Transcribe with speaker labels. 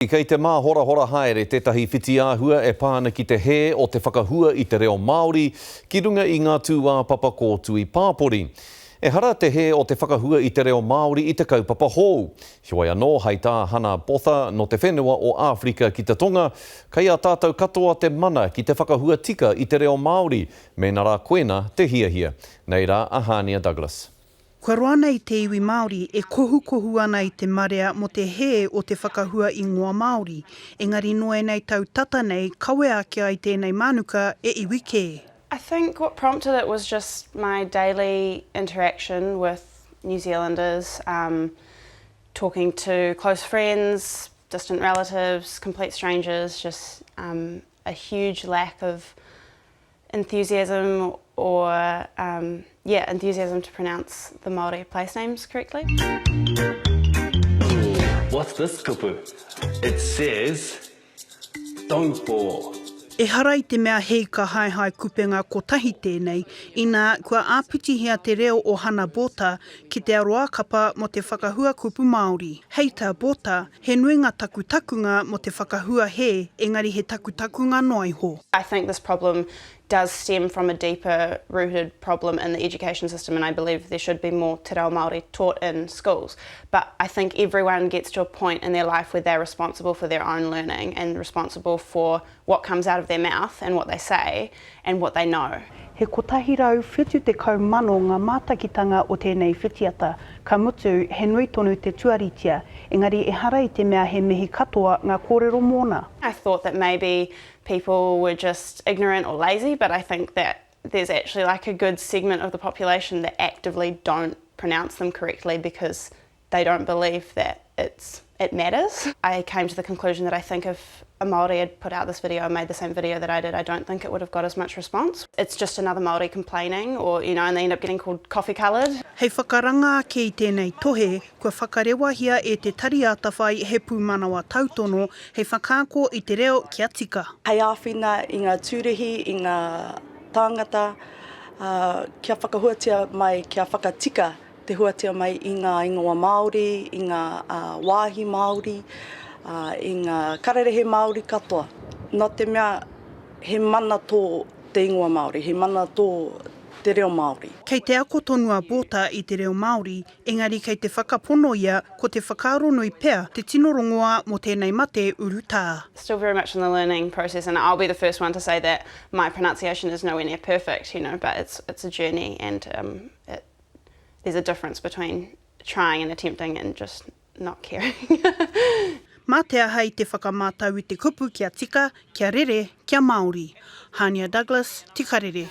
Speaker 1: Kei te māhorahora haere tētahi whitiāhua e pā ana ki te hē o te whakahua i te reo Māori ki runga i ngā tūāpapa kōtui pāpori. Ehara te hē o te whakahua i te reo Māori i te kaupapa hou. Heoi anō, hei tā Hana Botha nō te whenua o Āwherika ki te Tonga, kei a tātou katoa te mana ki te whakahua tika i te reo Māori, mēnā rā koina te hiahia. Nei rā a Hānia Douglas.
Speaker 2: Kua roa nei te iwi Māori e kohukohu ana i te marea mō te hē o te whakahua ingoa Māori, engari nō ēnei tau tata nei kawea ake ai tēnei mānuka e iwi kē.
Speaker 3: I think what prompted it was just my daily interaction with New Zealanders, um, talking to close friends, distant relatives, complete strangers, just um, a huge lack of enthusiasm or um, yeah, enthusiasm to pronounce the Māori place names correctly.
Speaker 4: What's this kupu? It says Taupō.
Speaker 2: Ehara i te mea he ika haehae kupenga kotahi tēnei, inā, kua āpitihia te reo o Hana Botha ki te aroākapa mō te whakahua kupu Māori. Hei tā Botha, he nui ngā takutakunga mō te whakahua hē, engari he takutakunga noa iho.
Speaker 3: I think this problem does stem from a deeper rooted problem in the education system and I believe there should be more te reo Māori taught in schools. But I think everyone gets to a point in their life where they're responsible for their own learning and responsible for what comes out of their mouth and what they say and what they know.
Speaker 2: He 170,000 ngā mātakitanga o tēnei whitiata, ka mutu, he nui tonu te tuaritia, engari ehara i te mea he mihi katoa ngā kōrero mōna.
Speaker 3: I thought that maybe people were just ignorant or lazy, but I think that there's actually like a good segment of the population that actively don't pronounce them correctly because they don't believe that it's it matters. I came to the conclusion that I think if a Māori had put out this video and made the same video that I did, I don't think it would have got as much response. It's just another Māori complaining or, you know, and they end up getting called coffee coloured.
Speaker 2: Hei whakaranga ake i tēnei tohe, Kua whakarewahia e Te Tari Atawhai he pūmanawa tautono hei whakaako i te reo kia tika.
Speaker 5: Hei āwhina i ngā tūruhi, i ngā tāngata, kia whakahuatia mai, kia whakatika te huatia mai i ngā ingoa Māori, i ngā wāhi Māori, i ngā kararehe Māori katoa. Nō te mea he mana tō te ingoa Māori, he mana tō te reo Māori.
Speaker 2: Kei te ako tonu a Botha i te reo Māori, engari kei te whakapono ia ko te whakaaro nui pea te tino rongoā mō tēnei mate urutā.
Speaker 3: Still very much in the learning process and I'll be the first one to say that my pronunciation is nowhere near perfect, you know, but it's, it's a journey and um, it, there's a difference between trying and attempting and just not caring.
Speaker 2: Mā te aha i te whakamātau i te kupu kia tika, kia rere, kia Māori. Hania Douglas, Te Karere.